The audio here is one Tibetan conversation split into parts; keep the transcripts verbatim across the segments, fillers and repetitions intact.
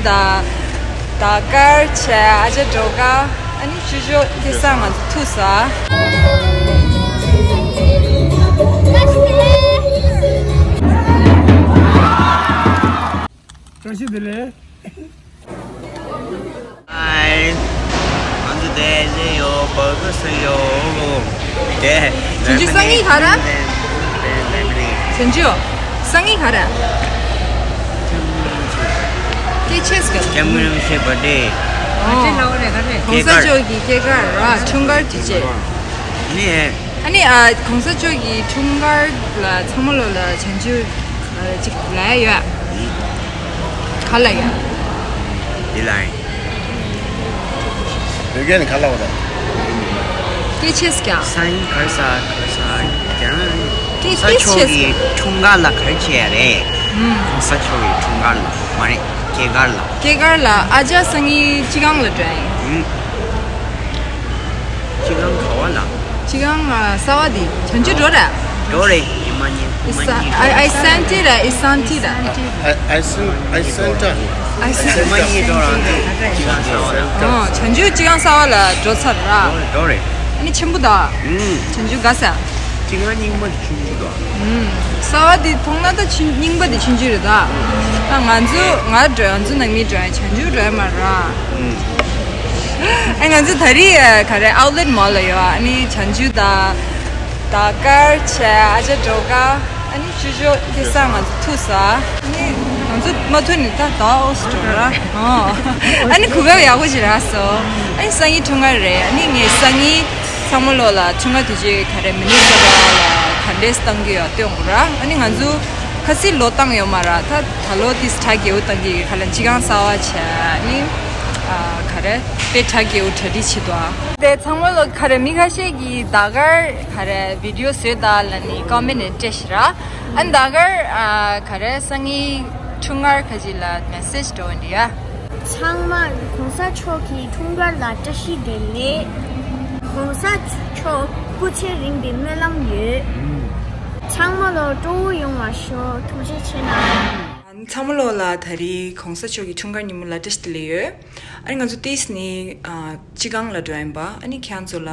ད་ད་དཀར་བྱས་ཨ་ཅག་སྒྲོལ་དཀར། ཨ་ནི་ཅོ་ཅོ་སྐལ་བཟང་ང་ཚོ་ཐུག་ས། བཀྲ་ཤིས་བདེ་ལེགས། Hi. ང་ཚོ་དེ་ལས་ཡོད་བར་དུ་སེ་ཡོད་དེ། བྱང་ཆུབ་སང་ཉིན་ག་རེ། བྱང་ཆུབ་སང་ཉིན་ག་རེ། སྐྱེས་ཆེས་ག་སྐྱབས་མགོན་རིན་པོ་ཆེ་བར་ཌེ། ཨོ། གོང་ས་མཆོག་གི་སྐྱེས་སྐར་ར་འཁྲུངས་སྐར་དུས་ཆེན། ནི། ཨ་ནི་ཨ་གོང་ས་མཆོག་གི་འཁྲུངས་སྐར་ལ་ཚང་མ་ལོ་ལ་བྱང་ཆུབ་ཅིག་ལ་ཡོད། ག་ལ་ཡོད། འདི་ལ་ཡིན། བོད་སྐད་ནི་ག་ལ་བ་དང་། སྐྱེས་ཆེས་ཀྱང་། སང་ཉིན་ག་རེ་ཟེར་ག་རེ་ཟེར་ཀྱང་། སྐྱེས་སྐྱེས་ཆེས་ཀྱི་འཁྲུངས་སྐར་ལ་ག་རེ་བྱེད་ཡ་རེད། ཨུམ། གོང་ས་མཆོག་གི་འཁྲུངས་སྐར་ལ་མ་རེད། སྐྱེས་སྐར་ལ། སྐྱེས་སྐར་ལ་ཨ་ཅག་སང་ཉིན་སྤྱི་ཁང་ལ་འགྲོ་ཡ་ཡིན། ཨུམ། སྤྱི་ཁང་ག་བ་ལ། སྤྱི་ཁང་ཨ་གསར་བ་དེ་བྱང་ཆུབ་འགྲོ་ར། འགྲོ་རེད། ཉི་མ་གཉིས་ཉི་མ་གཉིས། I I sent it. I sent it. I I sent I sent it. I sent it. ཉི་མ་གཉིས་འགྲོ་རང་དེ་སྤྱི་ཁང་གསར་བ་ལ། ཨོ་བྱང་ཆུབ་སྤྱི་ཁང་གསར་བ་ལ་འགྲོ་ཚར་ར། འགྲོ་རེད། ཨ་ནི་ཆེན་པོ་ད། ཨུམ། བྱང་ཆུབ་དགའ་ས། སྤྱི་ཁང་རྙིང་པ་དེ་ཆུང་ཆུང་དང་། ཨུམ། གསར་བ་དེ་མཐོང་ན་ད་ཆུང་རྙིང་པ་དེ་ཆུང་ཆུང་རེད་ད། ད་ང་ཚོ་ང་འགྲོ་ང་ཚོ་ནང་མི་འགྲོ་ཡ་བྱང་ཆུབ་འགྲོ་ཡ་མ་ར། ཨུམ། ཨ་ང་ཚོ་ད་རེས་ག་རེ་ཨའུ་ལེཊ་མོལ་ལ་ཡོད། ཨ་ནི་བྱང་ཆུབ་ད་ད་དཀར་བྱས་ཨ་ཅག་སྒྲོལ་དཀར། ཨ་ནི་ཅོ་ཅོ་སྐལ་བཟང་ང་ཚོ་ཐུག་ས། ཨ་ནི་ང་ཚོ་མ་ཐུག་ནི་ད་ད་ཨོ་སི་འགྲོ་ར། ཨོ། ཨ་ནི་གོ་སྐབས་ཡག་པོ་ཞིག་རག་སོང་། ཨ་ནི་སང་ཉིན་འཁྲུངས་སྐར་རེད། ཨ་ནི་ངས་སང་ཉིན། ཚང་མ་ལོ་ལ་ཆུང་མ་དུས་ཆེ་ག་རེ་མི་ནི་སོ་ཊ་ལ་ག་འདྲས་བཏང་གི་ཡོད་སྟོན་དགོས་ར། ཨ་ནི་ང་ཚོ་ཁ་སི་ལོ་བཏང་ཡོད་མ་ར། ད་ད་ལོ་དེ་གྲ་རྒྱས་པོ་བཏང་གི་ག་ལ་སྤྱི་ཁང་གསར་བ་བྱས། ཨ་ནི་ཨ་ག་རེ་དཔེ་གྲ་རྒྱས་པོ་གྲ་སྒྲིག་བྱེད་དོ། ཨ་དེ་ཚང་མ་ལོ་ག་རེ་མི་ཁ་ཤས་ཀྱིས་ད་གར་ག་རེ་བི་ཌི་ཡོ་བཟོས་ད་ལ་ནི་ཀོ་མེན་ཊི་ནས་སྤྲད་ཤི་ར། ཨ་ནི་ད་གར་ཨ་ག་རེ་སང་ཉིན་འཁྲུངས་སྐར་ཁ་ཅིག་ལ་མེ་སེ་ཇི་འགྲོ་འདི་ཡ། ཚང་མ་གོང་ས་མཆོག་གི་འཁྲུངས་སྐར་ལ་བཀྲ་ཤིས་བདེ་ལེགས། གོང་ས་མཆོག་སྐུ་ཚེ་རིང་བའི་སྨོན་ལམ་ཡོད། ཚང་མ་ལོ་སྤྲོ་བོ་ཡོང་བ་ཤོག་ཐུགས་རྗེ་ཆེ་གནང་། ཚང་མ་ལོ་ལ་ད་རེས་གོང་ས་མཆོག་གི་འཁྲུངས་སྐར་ཉིན་མོ་ལ་བཀྲ་ཤིས་བདེ་ལེགས་ཡོད། ཨ་ནི་ང་ཚོ་ཏིས་ནི་ཨ་སྤྱི་ཁང་ལ་འགྲོ་ཡིན་པ། ཨ་ནི་ཁྱེད་རང་ཚོ་ལ་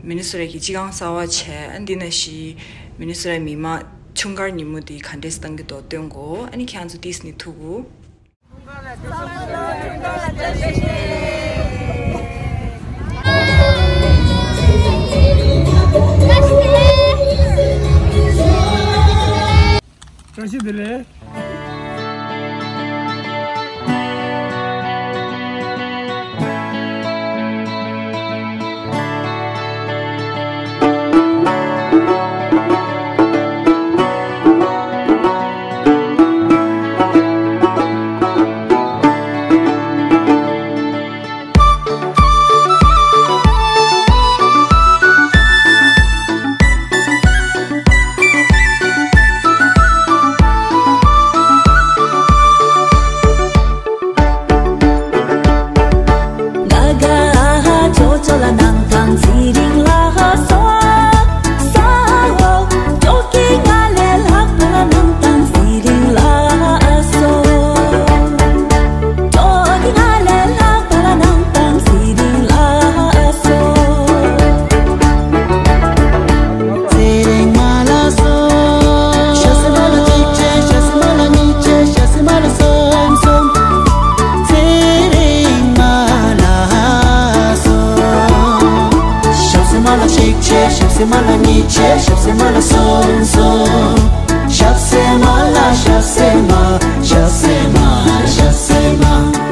མི་ནི་སོ་ཊ་གི་སྤྱི་ཁང་གསར་བ་བྱས། ཨ་ནི་འདི་ན་ཞིག་མི་ནི་སོ་ཊ་མི་མང་འཁྲུངས་སྐར་ཉིན་མོ་དེ་ག་འདྲས་བཏང་གི་འདུག་སྟོན་གོ། ཨ་ནི་ཁྱེད་རང་ཚོ་ཏིས་ནི་ཐུག་གོ། བཀྲ་ཤིས་བདེ་ལེགས། ཞབས་སེ་མ་ལ་གཅིག་བྱས། ཞབས་སེ་མ་ལ་གཉིས་བྱས། ཞབས་སེ་མ་ལ་གསུམ་གསུམ། ཞབས་སེ་མ་ལ། ཞབས་སེ་མ། ཞབས་སེ་མ། ཞབས་སེ་མ།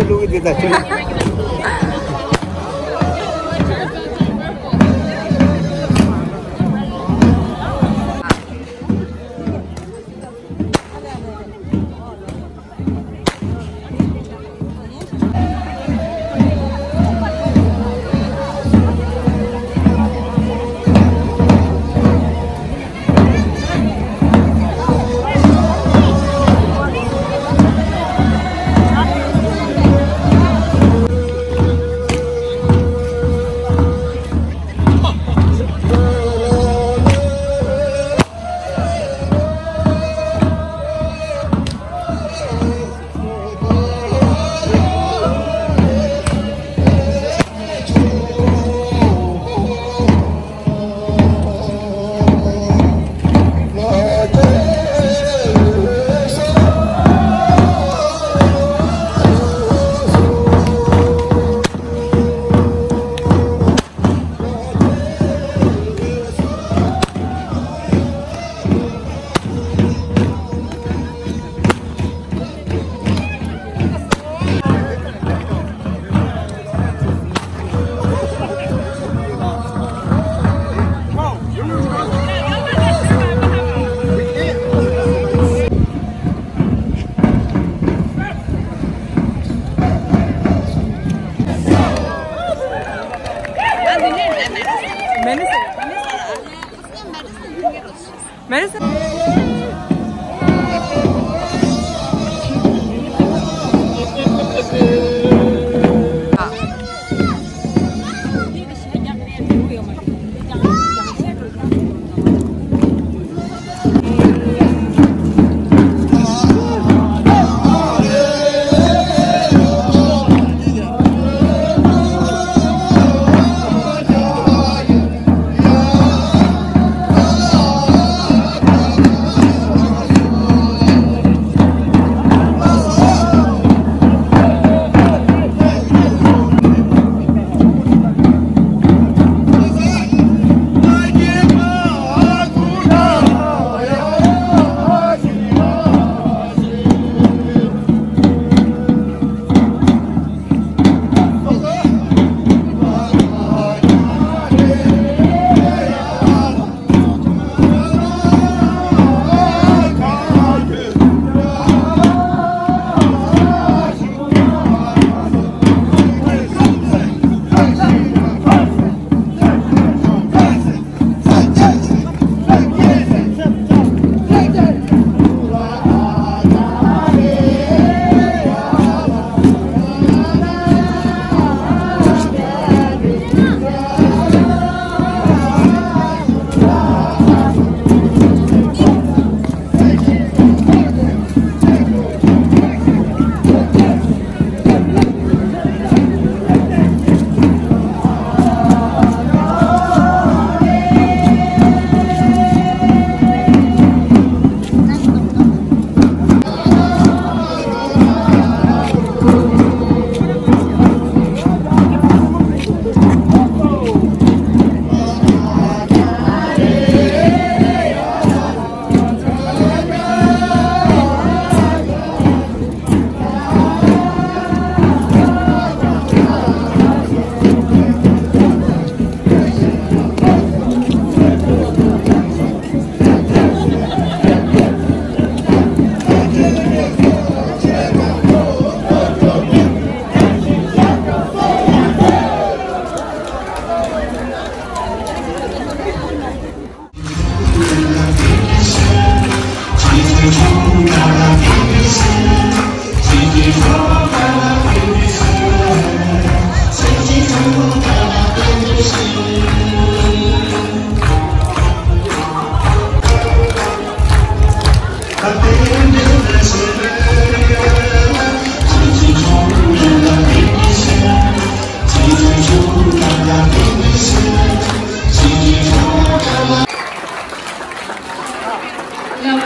ལུགས་འདི་ད་ཁྱོད། ཡ།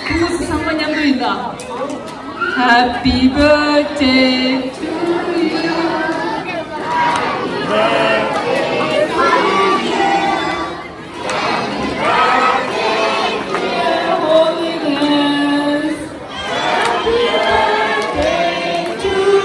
ཁོང་ཚོ་ཚང་མ་མཉམ་དུ་ཡིན་ད། Happy birthday to you. Holiness. Happy birthday to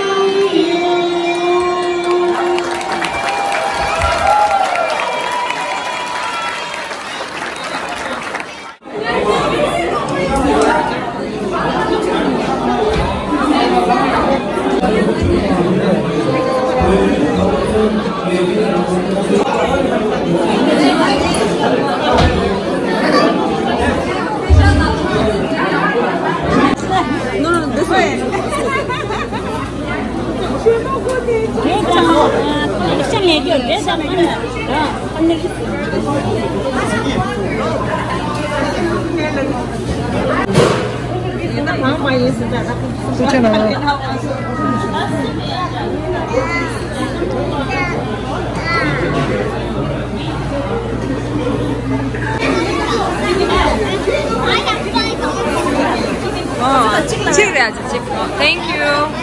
གཅིག་རེད། གཅིག Thank you.